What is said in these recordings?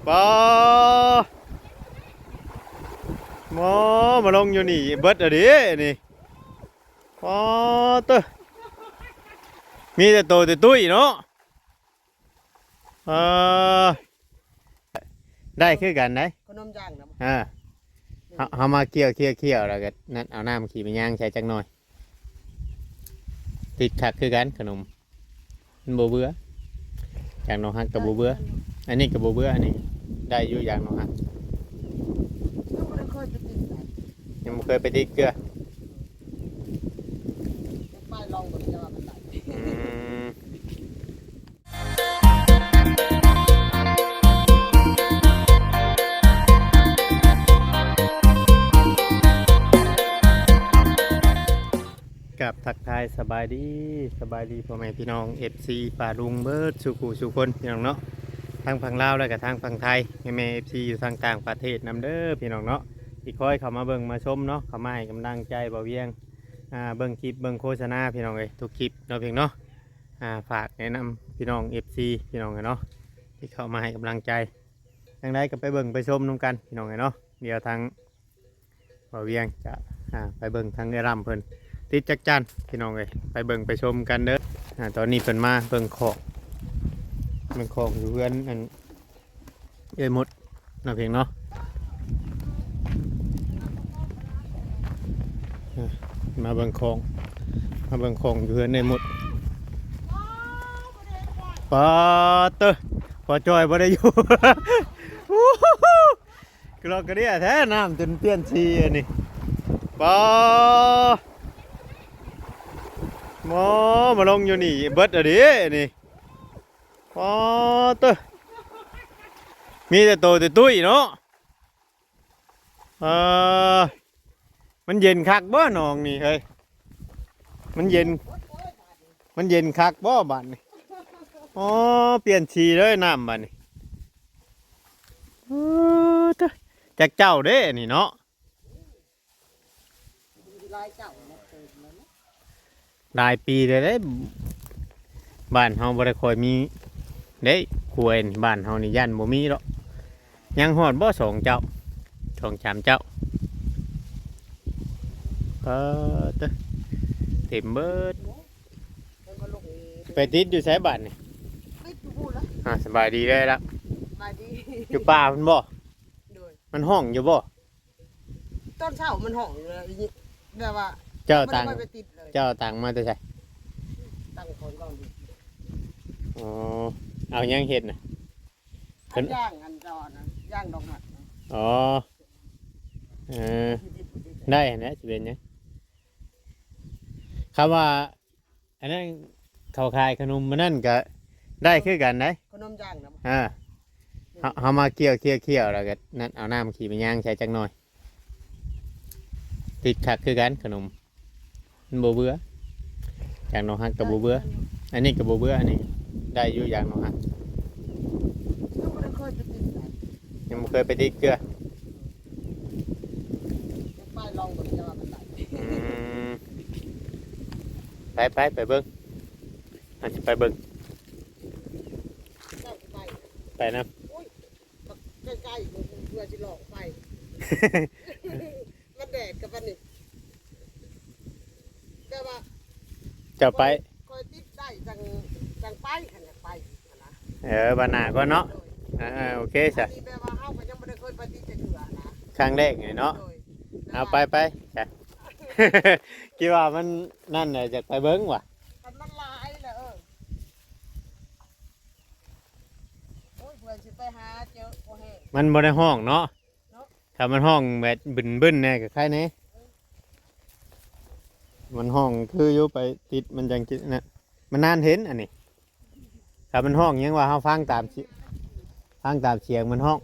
ປາ ໝໍ ມາລົງຢູ່ນີ້ເບິດແລ້ວເດ້ນີ້. ປາເຕີ ມີແຕ່ໂຕແຕ່ຕຸ້ຍເນາະ. ເອີ ໄດ້ຄືກັນໄດ໋ ຂະໜົມຢ່າງນຳ ເອີ ເຮົາ ເຮົາມາຄ້ຽວໆໆ ແລ້ວກໍນັ້ນ ເອົານ້ຳຂີ້ໄປຍ່າງໃສ່ຈັກໜ່ອຍ ຕິດຄັກຄືກັນຂະໜົມ ມັນບໍ່ເບື່ອ. ຢາກໜໍຮັກກໍບໍ່ເບື່ອ ອັນນີ້ກໍບໍ່ເບື່ອ ອັນນີ້ໄດ້ຢູ່ຢາກໜໍຮັກ ຍັງບໍ່ໄດ້ເຄີຍໄປຕິດໃດ ຍັງບໍ່ເຄີຍໄປຕິດເທື່ອ ໄປລອງເບິ່ງ ແຕ່ວ່າມັນໄດ້ ອືມ. ກາບທັກທາຍສະບາຍດີ ສະບາຍດີພໍ່ແມ່ພີ່ນ້ອງ ເອັຟຊີ ປ້າລຸງເບິດສູ່ຜູ້ສູ່ຄົນ ພີ່ນ້ອງເນາະ ທັງຝັ່ງລາວ ແລະກະທັງຝັ່ງໄທ ແມ່ໆ ເອັຟຊີ ຢູ່ທາງຕ່າງປະເທດນຳເດີ ພີ່ນ້ອງເນາະ ທີ່ຄອຍເຂົ້າມາເບິ່ງມາຊົມເນາະ ເຂົ້າມາໃຫ້ກຳລັງໃຈບ່າວວຽງ ອ່າ ເບິ່ງຄລິບເບິ່ງໂຄສະນາ ພີ່ນ້ອງເອີຍ ທຸກຄລິບເນາະ ພຽງເນາະ ອ່າ ຝາກແນະນຳພີ່ນ້ອງ ເອັຟຊີ ພີ່ນ້ອງເອີຍເນາະ ທີ່ເຂົ້າມາໃຫ້ກຳລັງໃຈ. ຈັ່ງໃດກໍໄປເບິ່ງໄປຊົມນຳກັນ ພີ່ນ້ອງເອີຍເນາະ ດຽວທາງບ່າວວຽງຈະ ອ່າ ໄປເບິ່ງທາງເອື້ອຍລຳເພິ່ນຕິດຈັກຈັ່ງ ພີ່ນ້ອງເອີຍ ໄປເບິ່ງໄປຊົມກັນເດີ. ອ່າ ຕອນນີ້ເພິ່ນມາເບິ່ງຂອງ ເບິ່ງຂອງຢູ່ເຮືອນອັນ ເອື້ອຍມົດເນາະ ພຽງເນາະ ເອີ ມາເບິ່ງຂອງ ມາເບິ່ງຂອງຢູ່ເຮືອນເອື້ອຍມົດ. ປາເຕີ ພໍ່ຈ່ອຍບໍ່ໄດ້ຢູ່ ກະລອກກະເດຍແທ້ ນ້ຳຈົນປ່ຽນສີອັນນີ້ ປາ ໝໍ ມາລົງຢູ່ນີ້ເບິດແລ້ວເດ້ນີ້. ປາເຕີ ມີແຕ່ໂຕແຕ່ຕຸ້ຍເນາະ. ເອີ ມັນເຢັນຄັກບໍ່ໜອງນີ້ເຮີ້ຍ ມັນເຢັນ ມັນເຢັນຄັກບໍ່ບາດນີ້. ອໍ ປ່ຽນສີເລີຍນ້ຳບາດນີ້. ເອີ ເຕີ ຈັກເຈົ້າເດ້ນີ້ເນາະ. ຫຼາຍເຈົ້າແລ້ວ ເຕີມແລ້ວເນາະ ຫຼາຍປີແລ້ວເດ້ ບ້ານເຮົາບໍ່ໄດ້ຄ່ອຍມີເດ້ ຄວາຍນີ້ ບ້ານເຮົານີ້ຢ້ານບໍ່ມີດອກ. ຍັງຮອດບໍ່ສອງເຈົ້າ ສອງສາມເຈົ້າ. ເອີ ເຕີ ເຕັມເບິດ. ໄປຕິດຢູ່ໃສບາດນີ້? ຕິດຢູ່ພຸ້ນລະ. ອ່າ ສະບາຍດີເດີລະ. ສະບາຍດີ. ຢູ່ປ່າພຸ້ນບໍ່? ໂດຍ. ມັນຮ້ອງຢູ່ບໍ່? ຕອນເຊົ້າມັນຮ້ອງຢູ່ແລ້ວ ແບບວ່າເຈົ້າຕັງ ບໍ່ໄດ້ໄປຕິດເລີຍ. ເຈົ້າຕັງມາແຕ່ໃສ? ຕັງຂອງເກົ່າຢູ່. ອໍ ເອົາຫຍັງເຮັດນະ? ເອົາ ເປັນ ຍ່າງອັນເຈົ້ານະ ຍ່າງດອກໄມ້ນະ. ອໍ ເອີ ໄດ້ຫັ້ນແຫຼະ ຊິເປັນຫຍັງ? ຄຳວ່າ ອັນນັ້ນເຂົາຂາຍຂະໜົມ ມັນນັ້ນກະໄດ້ຄືກັນໄດ໋ ຂະໜົມຢ່າງນຳ. ເອີ ເຮົາ ເຮົາມາຄ້ຽວໆ ແລ້ວກະນັ້ນ ເອົານ້ຳຂີ້ໄປຍ່າງໃສ່ຈັກໜ່ອຍ ຕິດຄັກຄືກັນຂະໜົມ ມັນບໍ່ເບື່ອ. ຢາກໜໍຮັກກໍບໍ່ເບື່ອ ອັນນີ້ກໍບໍ່ເບື່ອ ອັນນີ້ໄດ້ຢູ່ຢາກໜໍຮັກ ຍັງບໍ່ໄດ້ເຄີຍໄປຕິດໃດ໋ ຍັງບໍ່ເຄີຍໄປຕິດເທື່ອ ໄປລອງເບິ່ງ ແຕ່ວ່າມັນໄດ້ ອືມ. ໄປ ໄປ ໄປເບິ່ງ ເຮົາຊິໄປເບິ່ງ ເຈົ້າຊິໄປ ໄປນຳ. ໂອ້ຍ ບັກໃກ້ໆ ເພື່ອຊິລອງໄປ ມັນແດດກັບອັນນີ້ ແຕ່ວ່າ ເຈົ້າໄປ ຂ້ອຍ ຂ້ອຍຕິດໄດ້ຈັ່ງ ຈັ່ງໄປ ຄັນຢາກໄປຫັ້ນນະ. ເອີ ບາດໜ້າກ່ອນເນາະ. ໂດຍ. ເອີ ໂອເຄຊະ ອັນນີ້ແບບວ່າເຮົາກໍຍັງບໍ່ໄດ້ເຄີຍໄປຕິດຈັກເທື່ອນະ ຄັ້ງແລກນີ້ເນາະ. ໂດຍ. ເອົາ ໄປ ໄປຊະ ຄິດວ່າມັນນັ້ນແຫຼະ ຢາກໄປເບິ່ງວ່າ ຄັນມັນຫຼາຍລະ. ເອີ ໂອ້ຍ ເພື່ອຊິໄປຫາເຈີບໍ່ແຮງ ມັນບໍ່ໄດ້ຮ້ອງເນາະ. ເນາະ ຖ້າມັນຮ້ອງແບບບຶ້ນໆແດ່ກໍໄຄແດ່. ມັນຮ້ອງຄືຢູ່ໄປຕິດມັນຈັ່ງຊິນະ ມັນນານເຫັນອັນນີ້. ຖ້າມັນຮ້ອງຍັງວ່າເຮົາຟັງຕາມ ຟັງຕາມສຽງມັນຮ້ອງ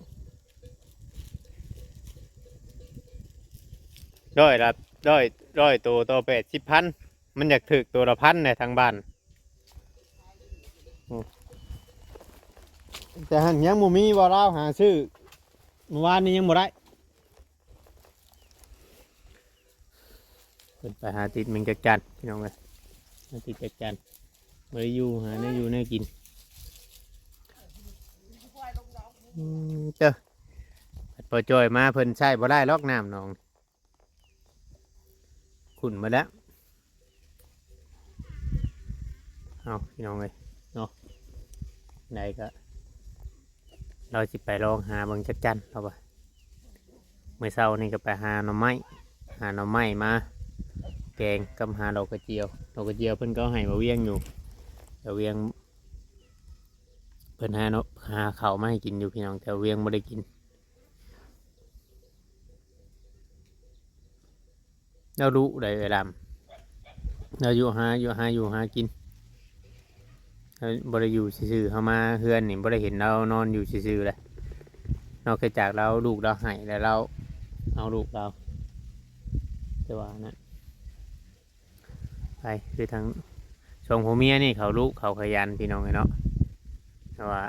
ຮ້ອຍລະ ຮ້ອຍ ຮ້ອຍໂຕຕໍ່ແປດສິບພັນ ມັນຢາກຖືກໂຕລະພັນແດ່ທາງບ້ານ. ອືມ ແຕ່ຫັ້ນຍັງບໍ່ມີບໍ່ລາວຫາຊື້ ມື້ວານນີ້ຍັງບໍ່ໄດ້. ເພິ່ນໄປຫາຕິດແມງຈັກຈັ່ນ ພີ່ນ້ອງເອີຍ ຫາຕິດຈັກຈັ່ນ ບໍ່ໄດ້ຢູ່ ຫາແນວຢູ່ແນວກິນ. ອືມ ເຈົ້າ ພັດພໍຈ່ອຍມາເພິ່ນໃຊ້ບໍ່ໄດ້ດອກ ນ້ຳໜອງຂຸ້ນໝົດແລ້ວ. ເອົາ ພີ່ນ້ອງເອີຍເນາະ ໃດກໍ ລາວຊິໄປລອງຫາເບິ່ງຈັກຈັ່ນ ລາວວ່າ ມື້ເຊົ້ານີ້ກໍໄປຫາໜໍ່ໄມ້ ຫາໜໍ່ໄມ້ມາແກງກັບຫາດອກກະຈຽວ. ດອກກະຈຽວເພິ່ນກໍເອົາໃຫ້ບ່າວວຽງຢູ່ ບ່າວວຽງເພິ່ນຫາເນາະ ຫາເຂົ້າມາໃຫ້ກິນຢູ່ ພີ່ນ້ອງ ແຕ່ບ່າວວຽງບໍ່ໄດ້ກິນ. ລາວດຸໄດ໋ເອື້ອຍດຳ ລາວຢູ່ຫາ ຢູ່ຫາຢູ່ຫາກິນ ລາວບໍ່ໄດ້ຢູ່ຊື່ໆ. ເຮົາມາເຮືອນນີ້ບໍ່ໄດ້ເຫັນລາວນອນຢູ່ຊື່ໆເລີຍ ນອກເສຍຈາກລາວ ລູກລາວໃຫ້ແລ້ວລາວເອົາລູກລາວ ແຕ່ວ່ານັ້ນ ໄປ ຄືທາງສອງຜົວເມຍນີ້ເຂົາດຸເຂົາຂະຫຍັນ ພີ່ນ້ອງເອີຍເນາະ. ແຕ່ວ່າ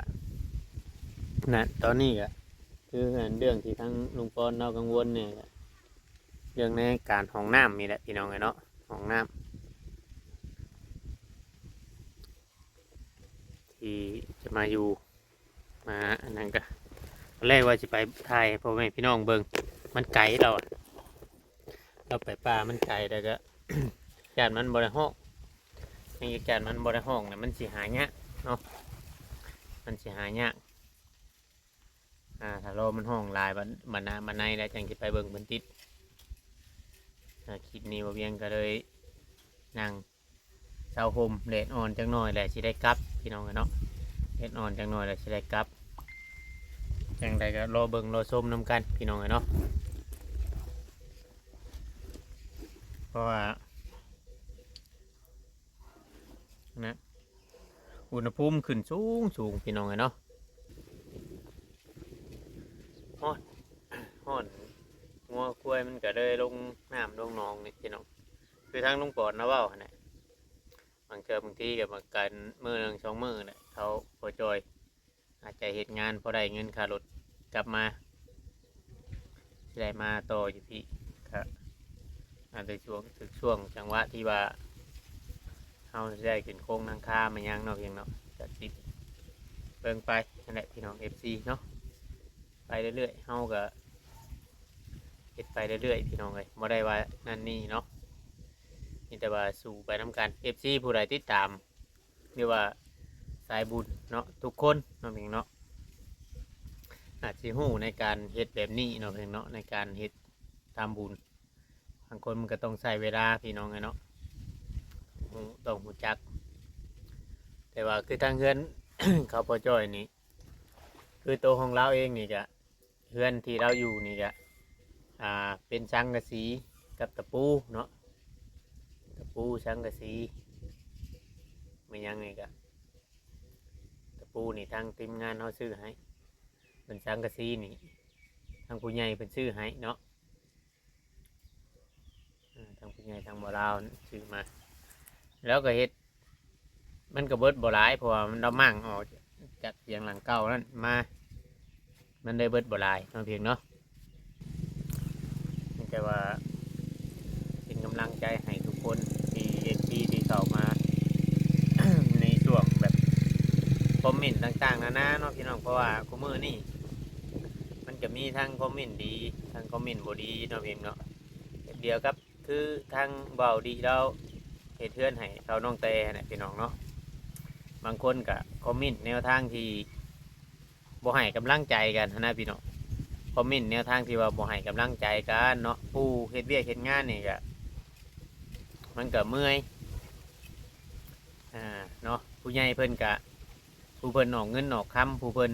ນັ້ນ ຕອນນີ້ກໍຄືເລື່ອງທີ່ທາງລຸງປອນລາວກັງວົນນີ້ ເລື່ອງໃນການຫ້ອງນ້ຳນີ້ແຫຼະ ພີ່ນ້ອງເອີຍເນາະ. ຫ້ອງນ້ຳທີ່ຈະມາຢູ່ ມາອັນນັ້ນກະ ຕອນແລກວ່າຊິໄປຖ່າຍໃຫ້ພໍ່ແມ່ພີ່ນ້ອງເບິ່ງ ມັນໄກລາວ ລາວໄປປ່າມັນໄກ ແລ້ວກະ ຢ້ານມັນບໍ່ໄດ້ຮ້ອງ ຍັງຢ້ານມັນບໍ່ໄດ້ຮ້ອງນະ ມັນຊິຫາຍາກເນາະ ມັນຊິຫາຍາກ. ອ່າ ຖ້າລໍມັນຮ້ອງຫຼາຍບາດ ບາດໜ້າບາດໃນແລ້ວ ຈັ່ງຊິໄປເບິ່ງເພິ່ນຕິດ. ອ່າ ຄລິບນີ້ບ່າວວຽງກໍເລີຍນັ່ງ ເຊົາຮົ່ມ ແດດອ່ອນຈັກໜ້ອຍແຫຼະ ຊິໄດ້ກັບ ພີ່ນ້ອງເອີຍເນາະ. ແດດອ່ອນຈັກໜ້ອຍແລ້ວ ຊິໄດ້ກັບ. ຈັ່ງໃດກໍລໍເບິ່ງລໍຊົມນຳກັນ ພີ່ນ້ອງເອີຍເນາະ. ເພາະວ່າ ນະ ອຸນຫະພູມຂຶ້ນສູງໆ ພີ່ນ້ອງເອີຍເນາະ. ຮ້ອນ ຮ້ອນ ງົວຄວາຍມັນກໍເລີຍລົງນ້ຳລົງໜອງນີ້ ພີ່ນ້ອງ. ຄືທາງລຸງປອນລາວເວົ້າຫັ້ນແຫຼະ ບາງເທື່ອບາງທີກໍມາກັນມື້ໜຶ່ງສອງມື້ແຫຼະ ເຂົາພໍຈ່ອຍ ອາດຈະເຮັດງານພໍໄດ້ເງິນຄ່າລົດກັບມາ ຊິໄດ້ມາຕໍ່ຢູ່ພີ້ ກໍອາດຈະຊ່ວງ ຖືກຊ່ວງຈັງຫວະທີ່ວ່າເຮົາຊິໄດ້ຂຶ້ນໂຄງຫຼັງຄາມາຫຍັງເນາະ ພຽງເນາະ ກໍຊິເບິ່ງໄປຫັ້ນແຫຼະ ພີ່ນ້ອງເອັຟຊີເນາະ. ໄປເລື້ອຍໆ ເຮົາກໍເຮັດໄປເລື້ອຍໆ ພີ່ນ້ອງເອີຍ ບໍ່ໄດ້ວ່ານັ້ນນີ້ເນາະ ມີແຕ່ວ່າສູ້ໄປນຳກັນ. ເອັຟຊີຜູ້ໃດຕິດຕາມ ຫຼືວ່າສາຍບຸນເນາະ ທຸກຄົນເນາະ ພຽງເນາະ ອາດຊິຮູ້ໃນການເຮັດແບບນີ້ເນາະ ພຽງເນາະ ໃນການເຮັດທຳບຸນ. ບາງຄົນມັນກໍຕ້ອງໃຊ້ເວລາ ພີ່ນ້ອງເອີຍເນາະ ຮູ້ ຕ້ອງຮູ້ຈັກ. ແຕ່ວ່າຄືທາງເຮືອນ ເຂົາພໍ່ຈ້ອຍນີ້ ຄືໂຕຂອງລາວເອງນີ້ກະ ເຮືອນທີ່ລາວຢູ່ນີ້ກະ ອ່າ ເປັນສັງກະສີກັບຕະປູເນາະ ຕະປູ ສັງກະສີ ແມ່ນຫຍັງນີ້ກະ ຕະປູນີ້ທາງທີມງານເຮົາຊື້ໃຫ້ ເປັນສັງກະສີນີ້ ທາງຜູ້ໃຫຍ່ເພິ່ນຊື້ໃຫ້ເນາະ. ເອີ ທາງຜູ້ໃຫຍ່ທາງບໍ່ລາວຊື້ມາ ແລ້ວກໍເຮັດ ມັນກໍເບິດບໍ່ຫຼາຍ ເພາະວ່າມັນ ລາວມ້າງອອກຈາກສຽງຫຼັງເກົ່ານັ້ນມາ ມັນໄດ້ເບິດບໍ່ຫຼາຍເນາະ ພຽງເນາະ. ມີແຕ່ວ່າເປັນກຳລັງໃຈໃຫ້ທຸກຄົນທີ່ ເອັຟຊີ ທີ່ເຂົ້າມາ ໃນຊ່ວງແບບຄອມເມັນຕ່າງໆນານາເນາະ ພີ່ນ້ອງ ເພາະວ່າຄູ່ມື້ນີ້ ມັນກໍມີທັງຄອມເມັນດີ ທັງຄອມເມັນບໍ່ດີເນາະ ພຽງເນາະ. ແບບດຽວກັບຄືທາງເວົ້າດີລາວເຮັດເຮືອນໃຫ້ເຖົ້ານ້ອງແຕ່ຫັ້ນແຫຼະ ພີ່ນ້ອງເນາະ. ບາງຄົນກະຄອມເມັນແນວທາງທີ່ບໍ່ໃຫ້ກຳລັງໃຈກັນຫັ້ນນະ ພີ່ນ້ອງ ຄອມເມັນແນວທາງທີ່ວ່າບໍ່ໃຫ້ກຳລັງໃຈກັນເນາະ. ຜູ້ເຮັດວຽກເຮັດງານນີ້ກະ ມັນກະເມື່ອຍ ອ່າ ເນາະ ຜູ້ໃຫຍ່ເພິ່ນກະ ຜູ້ເພິ່ນອອກເງິນອອກຄຳ ຜູ້ເພິ່ນ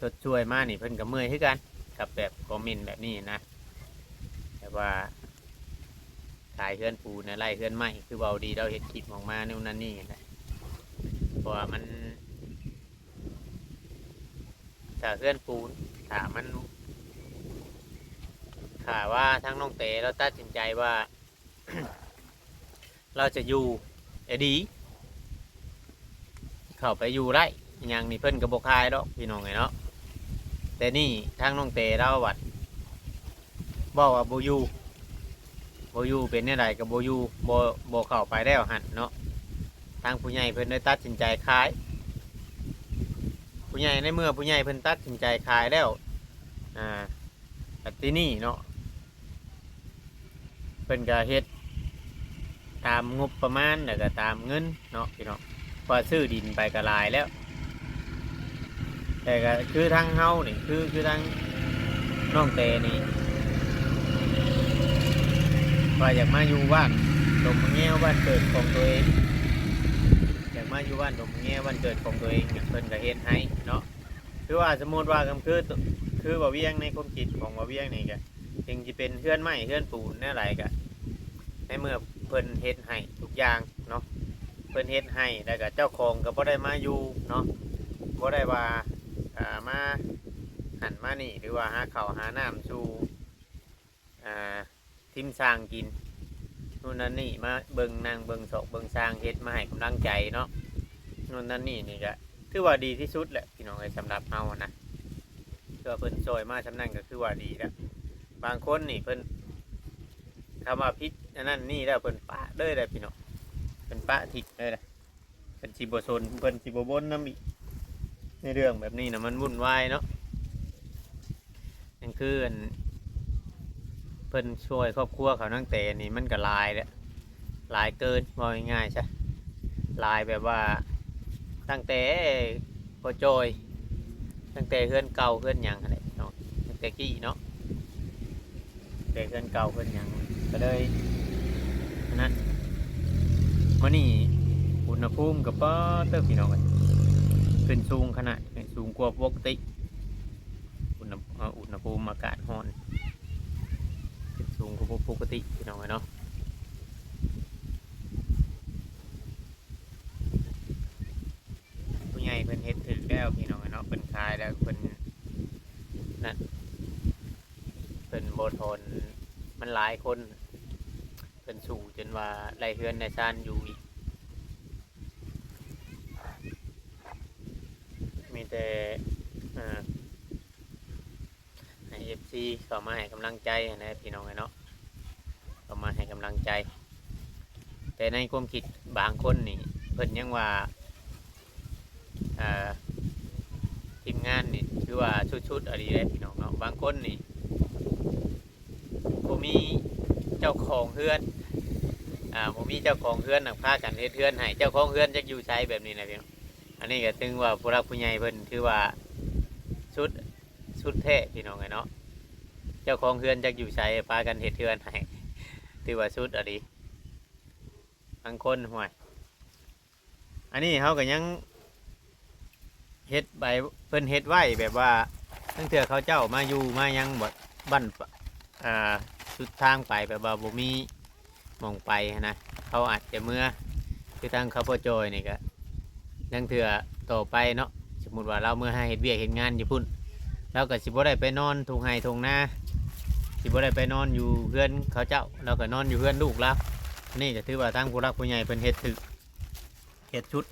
ຊົດຊ່ວຍມານີ້ ເພິ່ນກໍເມື່ອຍຄືກັນກັບແບບຄອມເມັນແບບນີ້ນະ. ແບບວ່າຂາຍເຮືອນປູນນະ ໄລ່ເຮືອນໄມ້ ຄືເວົ້າດີ ລາວເຮັດຄລິບອອກມາແນວນັ້ນນີ້ນະ ເພາະວ່າມັນ ຖ້າເຮືອນປູນ ຖ້າມັນ ຖ້າວ່າທາງນ້ອງແຕລາວຕັດສິນໃຈວ່າ ລາວຈະຢູ່ໄດ້ດີ ເຂົ້າໄປຢູ່ໄດ້ ອີຫຍັງນີ້ເພິ່ນກໍບໍ່ຄາຍດອກ ພີ່ນ້ອງເອີຍເນາະ. ແຕ່ນີ້ທາງນ້ອງແຕລາວບັດເວົ້າວ່າບໍ່ຢູ່ ບໍ່ຢູ່ ເປັນແນວໃດກໍບໍ່ຢູ່ ບໍ່ ບໍ່ເຂົ້າໄປແລ້ວຫັ້ນເນາະ. ທາງຜູ້ໃຫຍ່ເພິ່ນໄດ້ຕັດສິນໃຈຂາຍ ຜູ້ໃຫຍ່ ໃນເມື່ອຜູ້ໃຫຍ່ເພິ່ນຕັດສິນໃຈຂາຍແລ້ວ ອ່າ ບັດທີນີ້ເນາະ ເພິ່ນກໍເຮັດຕາມງົບປະມານ ແລ້ວກໍຕາມເງິນເນາະພີ່ນ້ອງ ເພາະວ່າຊື້ດິນໄປກໍຫຼາຍແລ້ວ. ແຕ່ກໍຄືທາງເຮົານີ້ ຄື ຄືທາງນ້ອງແຕນີ້ ວ່າຢາກມາຢູ່ບ້ານດົງມະແງວ ບ້ານເກີດຂອງຕົວເອງ ຢາກມາຢູ່ບ້ານດົງມະແງວ ບ້ານເກີດຂອງຕົວເອງ ເພິ່ນກໍເຮັດໃຫ້ເນາະ. ຄືວ່າສົມມຸດວ່າ ຄື ຄືບ່າວວຽງ ໃນຄວາມຄິດຂອງບ່າວວຽງນີ້ກໍ ເຖິງຊິເປັນເຮືອນໄມ້ເຮືອນປູນແນວໃດກໍ ໃນເມື່ອເພິ່ນເຮັດໃຫ້ທຸກຢ່າງເນາະ ເພິ່ນເຮັດໃຫ້ ແລ້ວກໍເຈົ້າຂອງກໍບໍ່ໄດ້ມາຢູ່ເນາະ ບໍ່ໄດ້ວ່າ ອ່າ ມາຫັ້ນມານີ້ ຫຼືວ່າຫາເຂົ້າຫານ້ຳສູ່ ອ່າ ທີມຊ່າງກິນ ໂນ່ນນັ້ນນີ້ ມາເບິ່ງ ນັ່ງເບິ່ງຊອກເບິ່ງຊ່າງ ເຮັດມາໃຫ້ກຳລັງໃຈເນາະ ໂນ່ນນັ້ນນີ້ ນີ້ກະຖືວ່າດີທີ່ສຸດແຫຼະພີ່ນ້ອງເອີຍ ສຳລັບເຮົານະ ຄືວ່າເພິ່ນຊ່ອຍມາສ່ຳນັ້ນກໍຄືວ່າດີແລ້ວ. ບາງຄົນນີ້ເພິ່ນ ຄຳວ່າຜິດອັນນັ້ນນີ້ແລ້ວ ເພິ່ນປະເລີຍແຫຼະພີ່ນ້ອງ ເພິ່ນປະຖິ້ມເລີຍແຫຼະ. ເພິ່ນຊິບໍ່ສົນ ເພິ່ນຊິບໍ່ບົ່ນນຳອີກ ໃນເລື່ອງແບບນີ້ນະ ມັນວຸ່ນວາຍເນາະ. ນັ້ນຄືອັນ ເພິ່ນຊ່ວຍຄອບຄົວເຂົາຕັ້ງແຕ່ນີ້ ມັນກໍຫຼາຍແລ້ວ ຫຼາຍເກີນ ເວົ້າງ່າຍໆຊະ ຫຼາຍແບບວ່າ ຕັ້ງແຕ່ພໍ່ຈ້ອຍ ຕັ້ງແຕ່ເຮືອນເກົ່າເຮືອນຫຍັງຫັ້ນແຫຼະເນາະ ຕັ້ງແຕ່ກີ້ເນາະ. ແຕ່ເຮືອນເກົ່າເຮືອນຫຍັງ ກໍເລີຍອັນນັ້ນ. ມື້ນີ້ອຸນຫະພູມກໍປາດເຕີບ ພີ່ນ້ອງເອີຍ ຂຶ້ນສູງຂະໜາດ ຂຶ້ນສູງກວ່າປົກກະຕິ ອຸນຫະ ອຸນຫະພູມອາກາດຮ້ອນ ຂຶ້ນສູງກວ່າປົກກະຕິ ພີ່ນ້ອງເອີຍເນາະ. ຜູ້ໃຫຍ່ເພິ່ນເຮັດຖືກແລ້ວ ພີ່ນ້ອງເອີຍເນາະ ເພິ່ນຂາຍແລ້ວ ເພິ່ນນັ້ນ ເພິ່ນບໍ່ຖອນ ມັນຫຼາຍຄົນ ເພິ່ນສູ້ຈົນວ່າໄດ້ເຮືອນໄດ້ຊານຢູ່ອີກ. ມີແຕ່ ເອີ ໃຫ້ເອັຟຊີເຂົ້າມາໃຫ້ກຳລັງໃຈຫັ້ນແຫຼະ ພີ່ນ້ອງເອີຍເນາະ ເຂົ້າມາໃຫ້ກຳລັງໃຈ. ແຕ່ໃນຄວາມຄິດບາງຄົນນີ້ ເພິ່ນຍັງວ່າ ເອີ ທີມງານນີ້ຖືວ່າສຸດໆອີ່ຫຼີເດ້ ພີ່ນ້ອງເນາະ. ບາງຄົນນີ້ບໍ່ມີເຈົ້າຂອງເຮືອນ ອ່າ ບໍ່ມີເຈົ້າຂອງເຮືອນນະ ພາກັນເຮັດເຮືອນໃຫ້ ເຈົ້າຂອງເຮືອນຈັກຢູ່ໃສ ແບບນີ້ນະ ພີ່ນ້ອງ. ອັນນີ້ກໍຖືວ່າຜູ້ຫຼັກຜູ້ໃຫຍ່ເພິ່ນຖືວ່າສຸດ ສຸດແທ້ ພີ່ນ້ອງເອີຍເນາະ. ເຈົ້າຂອງເຮືອນຈັກຢູ່ໃສ ພາກັນເຮັດເຮືອນໃຫ້ ຖືວ່າສຸດອີ່ຫຼີ. ບາງຄົນ ຫ້ວຍ ອັນນີ້ເຮົາກໍຍັງເຮັດໄປ ເພິ່ນເຮັດໄວ້ແບບວ່າ ລາງເທື່ອເຂົາເຈົ້າມາຢູ່ມາຫຍັງ ບ- ບ້ານ ອ່າ ສຸດທາງໄປ ແບບວ່າບໍ່ມີ ໝ່ອງໄປຫັ້ນນະ ເຂົາອາດຈະເມືອ ຄືທາງເຂົາພໍ່ຈ່ອຍນີ້ກະ ລາງເທື່ອຕໍ່ໄປເນາະ ສົມມຸດວ່າລາວເມືອຫາເຮັດວຽກເຮັດງານຢູ່ພຸ້ນ ລາວກະຊິບໍ່ໄດ້ໄປນອນທົ່ງໄຮ່ທົ່ງນາ ຊິບໍ່ໄດ້ໄປນອນຢູ່ເຮືອນເຂົາເຈົ້າ ລາວກະນອນຢູ່ເຮືອນລູກລາວ. ອັນນີ້ກະຖືວ່າທາງຜູ້ຫຼັກຜູ້ໃຫຍ່ເພິ່ນເຮັດຖືກ ເຮັດສຸດ.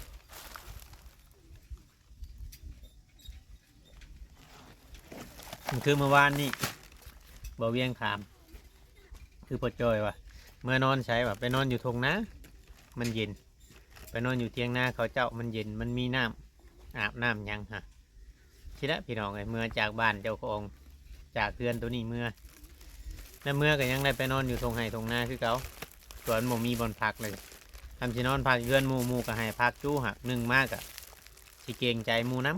ຄືມື້ວານນີ້ ບ່າວວຽງຖາມ ຄືພໍ່ຈ້ອຍວ່າ ເມືອນອນໃສ ວ່າໄປນອນຢູ່ທົ່ງນາ ມັນເຢັນ ໄປນອນຢູ່ຖຽງນາເຂົາເຈົ້າ ມັນເຢັນ ມັນມີນ້ຳອາບນ້ຳຫຍັງຫັ້ນ. ຊີ້ແຫຼະ ພີ່ນ້ອງເອີຍ ເມືອຈາກບ້ານເຈົ້າຂອງ ຈາກເຮືອນໂຕນີ້ເມືອ ແລ້ວເມືອກໍຍັງໄດ້ໄປນອນຢູ່ທົ່ງໄຮ່ທົ່ງນາຄືເກົ່າ ສ່ວນບໍ່ມີບ່ອນພັກເລີຍ. ຄັນຊິນອນພັກເຮືອນໝູ່ ໝູ່ກໍໃຫ້ພັກຢູ່ ຫາກໜຶ່ງມາກໍຊິເກງໃຈໝູ່ນຳ.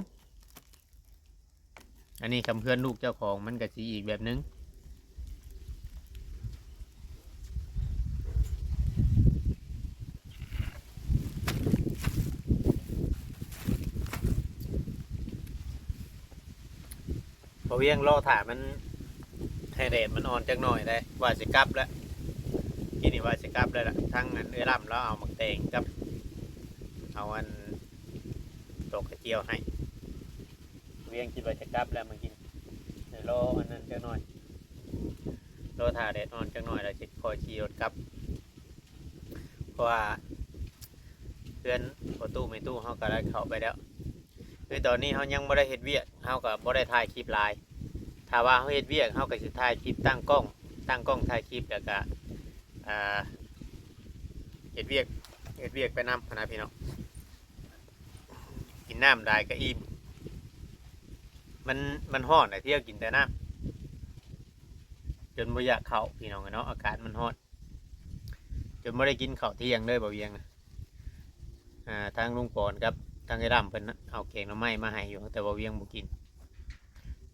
ອັນນີ້ຄັນເຮືອນລູກເຈົ້າຂອງມັນກະຊິອີກແບບໜຶ່ງ. ບ່າວວຽງລໍຖ້າມັນ ໃຫ້ແດດມັນອ່ອນຈັກໜ້ອຍໄດ໋ ວ່າຊິກັບແລ້ວ ກີ້ນີ້ວ່າຊິກັບແລ້ວລະ ທັງອັນເອື້ອຍລ້ຳລາວເອົາໝາກແຕງກັບ ເອົາອັນ ດອກກະຈຽວໃຫ້ ວຽງຄິດວ່າຈະກັບແລ້ວມື້ກີ້ ດຽວລໍອັນນັ້ນຈັກໜ້ອຍ ລໍຖ້າແດດອ່ອນຈັກໜ້ອຍແລ້ວຊິຄ່ອຍຂີ່ລົດກັບ ເພາະວ່າເຮືອນພໍ່ຕູ້ແມ່ຕູ້ເຮົາກໍໄດ້ເຂົ້າໄປແລ້ວ ຄືຕອນນີ້ເຮົາຍັງບໍ່ໄດ້ເຮັດວຽກ ເຮົາກໍບໍ່ໄດ້ຖ່າຍຄລິບຫຼາຍ ຖ້າວ່າເຮົາເຮັດວຽກ ເຮົາກໍຊິຖ່າຍຄລິບຕັ້ງກ້ອງ ຕັ້ງກ້ອງຖ່າຍຄລິບ ແລ້ວກໍ ອ່າ ເຮັດວຽກ ເຮັດວຽກໄປນຳຫັ້ນນະພີ່ນ້ອງ. ກິນນ້ຳຫຼາຍກໍອີ່ມ ມັນ ມັນຮ້ອນແຫຼະ ທ່ຽວກິນແຕ່ນ້ຳ ຈົນບໍ່ຢາກເຂົ້າ ພີ່ນ້ອງເອີຍເນາະ ອາກາດມັນຮ້ອນ ຈົນບໍ່ໄດ້ກິນເຂົ້າທ່ຽງເລີຍ ບ່າວວຽງ. ອ່າ ທາງລຸງປອນກັບທາງອ້າຍດຳເພິ່ນເອົາແກງໜໍ່ໄມ້ມາໃຫ້ຢູ່ ແຕ່ວ່າວຽງບໍ່ກິນ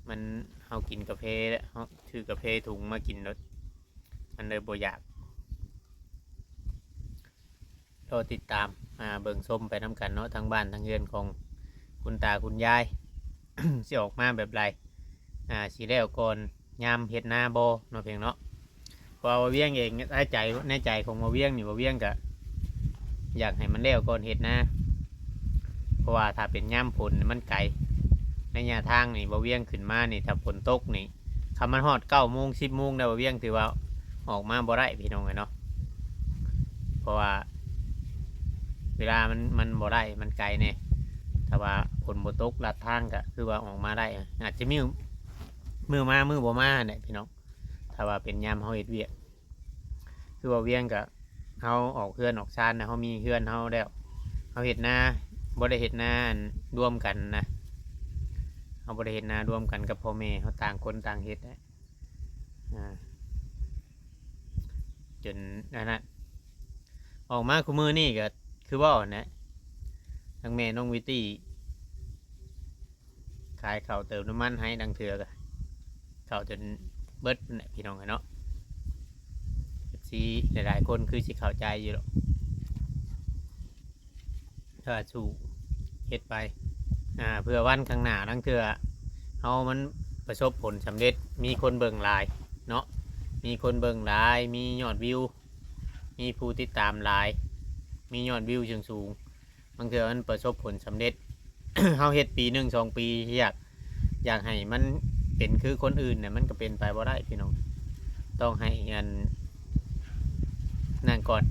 ມັນ ເຮົາກິນກາເຟແລ້ວ ເຮົາຊື້ກາເຟຖົງມາກິນໂລດ ມັນເລີຍບໍ່ຢາກ. ລໍຕິດຕາມ ອ່າ ເບິ່ງຊົມໄປນຳກັນເນາະ ທັງບ້ານທັງເຮືອນຂອງຄຸນຕາຄຸນຍາຍ ຊິອອກມາແບບໃດ ອ່າ ຊິແລ້ວກ່ອນຍາມເຮັດນາບໍ່ເນາະ ພຽງເນາະ. ເພາະວ່າບ່າວວຽງເອງ ໃນໃຈ ໃນໃຈຂອງບ່າວວຽງນີ້ ບ່າວວຽງກະຢາກໃຫ້ມັນແລ້ວກ່ອນເຮັດນາ ເພາະວ່າຖ້າເປັນຍາມຝົນມັນໄກ ໄລຍະທາງນີ້ ບ່າວວຽງຂຶ້ນມານີ້ ຖ້າຝົນຕົກນີ້ ຄັນມັນຮອດເກົ້າໂມງ ສິບໂມງແລ້ວ ບ່າວວຽງຖືວ່າອອກມາບໍ່ໄດ້ ພີ່ນ້ອງເອີຍເນາະ ເພາະວ່າເວລາມັນ ມັນບໍ່ໄດ້ ມັນໄກແດ່. ຖ້າວ່າຝົນບໍ່ຕົກ ລັດທາງກະຄືວ່າອອກມາໄດ້ ອາດຈະມີມື້ມາມື້ບໍ່ມາຫັ້ນແຫຼະ ພີ່ນ້ອງ. ຖ້າວ່າເປັນຍາມເຮົາເຮັດວຽກ ຄືວ່າວຽງກະ ເຮົາອອກເຮືອນອອກຊານນະ ເຮົາມີເຮືອນເຮົາແລ້ວ ເຮົາເຮັດນາ ບໍ່ໄດ້ເຮັດນາ ອັນ ລວມກັນນະ ເຮົາບໍ່ໄດ້ເຮັດນາລວມກັນກັບພໍ່ແມ່ ເຮົາຕ່າງຄົນຕ່າງເຮັດ ອ່າ ຈົນອັນນັ້ນ ອອກມາຄູ່ມື້ນີ້ກະຄືເວົ້າຫັ້ນແຫຼະ ທັງແມ່ນ້ອງວິວຕີ້ ຂາຍເຂົ້າເຕີມນ້ຳມັນໃຫ້ ລາງເທື່ອກະເຂົ້າຈົນເບິດພຸ້ນແຫຼະ ພີ່ນ້ອງເອີຍເນາະ. ເອັຟຊີຫຼາຍໆຄົນຄືຊິເຂົ້າໃຈຢູ່ດອກ ຖ້າສູ້ເຮັດໄປ ອ່າ ເພື່ອວັນຂ້າງໜ້າ ລາງເທື່ອເຮົາມັນປະສົບຜົນສຳເລັດ ມີຄົນເບິ່ງຫຼາຍເນາະ ມີຄົນເບິ່ງຫຼາຍ ມີຍອດວິວ ມີຜູ້ຕິດຕາມຫຼາຍ ມີຍອດວິວສູງໆ ບາງເທື່ອມັນປະສົບຜົນສຳເລັດ ເຮົາເຮັດປີໜຶ່ງສອງປີ ຢາກ ຢາກໃຫ້ມັນເປັນຄືຄົນອື່ນນະ ມັນກະເປັນໄປບໍ່ໄດ້ ພີ່ນ້ອງ. ຕ້ອງໃຫ້ອັນນັ້ນກ່ອນ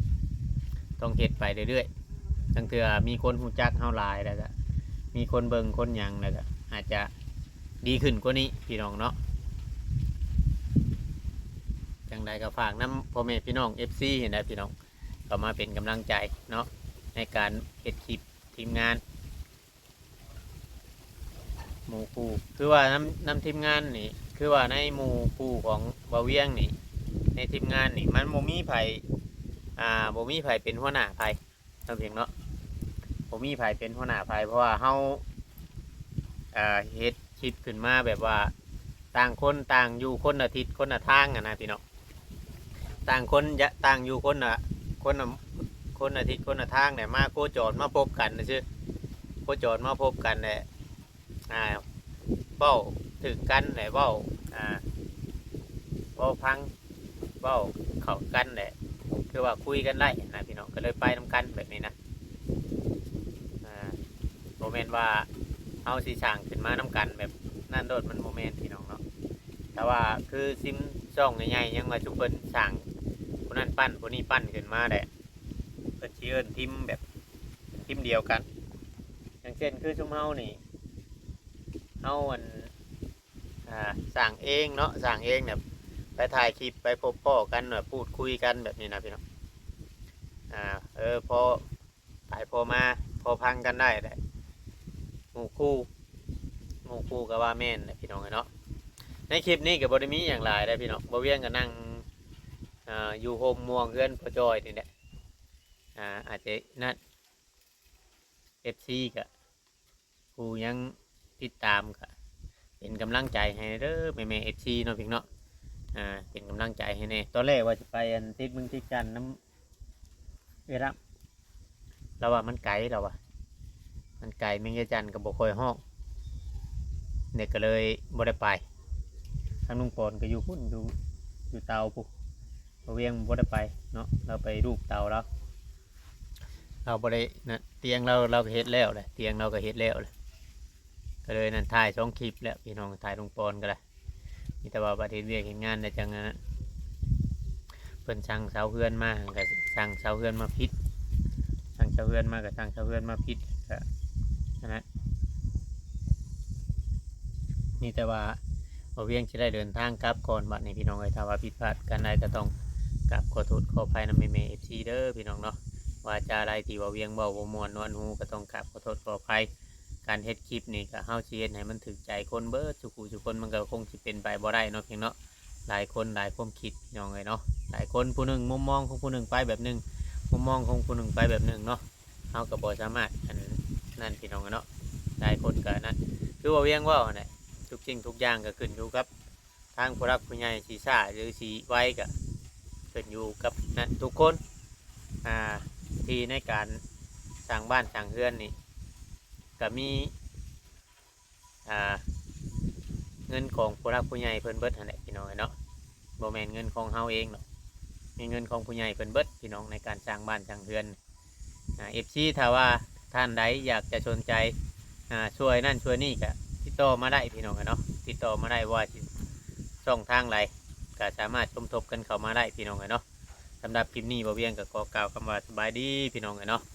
ຕ້ອງເຮັດໄປເລື້ອຍໆ ລາງເທື່ອມີຄົນຮູ້ຈັກເຮົາຫຼາຍ ແລ້ວກະມີຄົນເບິ່ງຄົນຫຍັງ ແລ້ວກະອາດຈະດີຂຶ້ນກວ່ານີ້ ພີ່ນ້ອງເນາະ. ຈັ່ງໃດກະຝາກນຳພໍ່ແມ່ພີ່ນ້ອງ ເອັຟຊີ ຫັ້ນແຫຼະ ພີ່ນ້ອງ ເຂົ້າມາເປັນກຳລັງໃຈເນາະ ໃນການເຮັດຄລິບ ທີມງານ ໝູ່ຄູ່ ຄືວ່ານຳ ນຳທີມງານນີ້ ຄືວ່າໃນໝູ່ຄູ່ຂອງບ່າວວຽງນີ້ ໃນທີມງານນີ້ ມັນບໍ່ມີໃຜ ອ່າ ບໍ່ມີໃຜເປັນຫົວໜ້າໃຜ ເນາະ ພຽງເນາະ ບໍ່ມີໃຜເປັນຫົວໜ້າໃຜ ເພາະວ່າເຮົາ ເອີ ເຮັດຄລິບຂຶ້ນມາແບບວ່າ ຕ່າງຄົນຕ່າງຢູ່ ຄົນລະທິດຄົນລະທາງຫັ້ນນະ ພີ່ນ້ອງ. ຕ່າງຄົນ ຕ່າງຢູ່ຄົນລະ ຄົນລະ ຄົນລະທິດຄົນລະທາງແຫຼະ ມາໂຄຈອນມາພົບກັນຊື່ໆ ໂຄຈອນມາພົບກັນແຫຼະ ອ່າ ເວົ້າຖືກກັນແຫຼະ ເວົ້າ ອ່າ ເວົ້າພັງ ເວົ້າເຂົ້າກັນແຫຼະ ຄືວ່າຄຸຍກັນໄດ້ນະ ພີ່ນ້ອງ ກະເລີຍໄປນຳກັນແບບນີ້ນະ. ອ່າ ບໍ່ແມ່ນວ່າເຮົາຊິສ້າງຂຶ້ນມານຳກັນແບບນັ້ນໂລດ ມັນບໍ່ແມ່ນ ພີ່ນ້ອງເນາະ. ແຕ່ວ່າຄືຊິມຊ່ອງໃຫຍ່ໆ ຍັງວ່າຊຸມເພິ່ນສ້າງ ຜູ້ນັ້ນປັ້ນຜູ້ນີ້ປັ້ນຂຶ້ນມາແຫຼະ ເພິ່ນຊິເອີ້ນທີມແບບທີມດຽວກັນ ຢ່າງເຊັ່ນຄືຊຸມເຮົານີ້ ເຮົາອັນ ອ່າ ສ້າງເອງເນາະ ສ້າງເອງແບບໄປຖ່າຍຄລິບ ໄປພົບພໍ້ກັນ ແບບພູດຄຸຍກັນແບບນີ້ນະ ພີ່ນ້ອງ. ອ່າ ເອີ ພໍ ຕາຍພໍມາ ພໍພັງກັນໄດ້ແຫຼະ ໝູ່ຄູ່ ໝູ່ຄູ່ກະວ່າແມ່ນແຫຼະ ພີ່ນ້ອງເອີຍເນາະ. ໃນຄລິບນີ້ກະບໍ່ໄດ້ມີຫຍັງຫຼາຍເດ້ ພີ່ນ້ອງ ບ່າວວຽງກະນັ່ງ ອ່າ ຢູ່ໂຮມມ່ວງເຮືອນພໍ່ຈ້ອຍນີ້ແຫຼະ ອ່າ ອາດຈະນັ້ນ ເອັຟຊີກະ ຜູ້ຍັງຕິດຕາມກະເປັນກຳລັງໃຈໃຫ້ເດີ ແມ່ໆ ເອັຟຊີເນາະ ພີ່ນ້ອງເນາະ ອ່າ ເປັນກຳລັງໃຈໃຫ້ແດ່. ຕອນແລກວ່າຊິໄປອັນຕິດເມືອງຕິດຈັນນຳ ເວລາ ລາວວ່າມັນໄກ ລາວວ່າມັນໄກ ແມງຍາຈັນກະບໍ່ຄ່ອຍຮ້ອງ ແລ້ວກະເລີຍບໍ່ໄດ້ໄປ. ທາງລຸງປອນກະຢູ່ພຸ້ນ ຢູ່ ຢູ່ເຕົາພຸ້ນ ບ່າວວຽງບໍ່ໄດ້ໄປເນາະ ລາວໄປລູບເຕົາລາວ ລາວບໍ່ໄດ້ນັ້ນ ຕຽງລາວ ລາວກະເຮັດແລ້ວແຫຼະ ຕຽງລາວກະເຮັດແລ້ວແຫຼະ ກະເລີຍນັ້ນ ຖ່າຍສອງຄລິບແລ້ວ ພີ່ນ້ອງ ຖ່າຍລຸງປອນກະໄດ້ ມີແຕ່ວ່າບັດເຮັດວຽກເຮັດງານແລ້ວຈັ່ງອັນນັ້ນ ເພິ່ນສັ່ງຊາວເຮືອນມາ ກະສັ່ງຊາວເຮືອນມາຜິດ ສັ່ງຊາວເຮືອນມາກະສັ່ງຊາວເຮືອນມາຜິດ ກະອັນນັ້ນ ມີແຕ່ວ່າບ່າວວຽງຊິໄດ້ເດີນທາງກັບກ່ອນບັດນີ້ ພີ່ນ້ອງເອີຍ. ຖ້າວ່າຜິດພາດປະການໃດກະຕ້ອງກາບຂໍໂທດຂໍອະໄພນຳແມ່ໆ ເອັຟຊີເດີ ພີ່ນ້ອງເນາະ. ວາຈາໃດທີ່ບ່າວວຽງເວົ້າບໍ່ມ່ວນນວນຫູກະຕ້ອງກາບຂໍໂທດຂໍອະໄພ ການເຮັດຄລິບນີ້ກໍ ເຮົາຊິເຮັດໃຫ້ມັນຖືກໃຈຄົນເບິດສູ່ຜູ້ສູ່ຄົນ ມັນກໍຄົງຊິເປັນໄປບໍ່ໄດ້ເນາະ ພຽງເນາະ. ຫຼາຍຄົນຫຼາຍຄວາມຄິດ ພີ່ນ້ອງເອີຍເນາະ, ຫຼາຍຄົນ ຜູ້ໜຶ່ງມຸມມອງຂອງຜູ້ໜຶ່ງໄປແບບໜຶ່ງ, ມຸມມອງຂອງຜູ້ໜຶ່ງໄປແບບໜຶ່ງເນາະ, ເຮົາກໍບໍ່ສາມາດອັນນັ້ນ ພີ່ນ້ອງເອີຍເນາະ. ຫຼາຍຄົນກໍນັ້ນ ຄືວ່າວຽງເວົ້າຫັ້ນແຫຼະ, ທຸກສິ່ງທຸກຢ່າງກໍຂຶ້ນຢູ່ກັບທາງຜູ້ຫຼັກຜູ້ໃຫຍ່ ຊິຊ້າຫຼືຊິໄວ ກໍຂຶ້ນຢູ່ກັບນັ້ນທຸກຄົນ ອ່າ ທີ່ໃນການສ້າງບ້ານສ້າງເຮືອນນີ້ ກໍມີ ອ່າ ເງິນຂອງຜູ້ຫຼັກຜູ້ໃຫຍ່ເພິ່ນເບິດຫັ້ນແຫຼະ ພີ່ນ້ອງເອີຍເນາະ, ບໍ່ແມ່ນເງິນຂອງເຮົາເອງດອກ, ມີເງິນຂອງຜູ້ໃຫຍ່ເພິ່ນເບິດ ພີ່ນ້ອງ, ໃນການສ້າງບ້ານສ້າງເຮືອນ. ອ່າ ເອັຟຊີ ຖ້າວ່າທ່ານໃດຢາກຈະສົນໃຈ ອ່າ ຊ່ວຍນັ້ນຊ່ວຍນີ້ ກໍຕິດຕໍ່ມາໄດ້ ພີ່ນ້ອງເອີຍເນາະ, ຕິດຕໍ່ມາໄດ້ ບໍ່ວ່າຊິຊ່ອງທາງໃດ ກໍສາມາດສົມທົບກັນເຂົ້າມາໄດ້ ພີ່ນ້ອງເອີຍເນາະ. ສຳລັບຄລິບນີ້ ບ່າວວຽງກໍຂໍກ່າວຄຳວ່າສະບາຍດີ ພີ່ນ້ອງເອີຍເນາະ.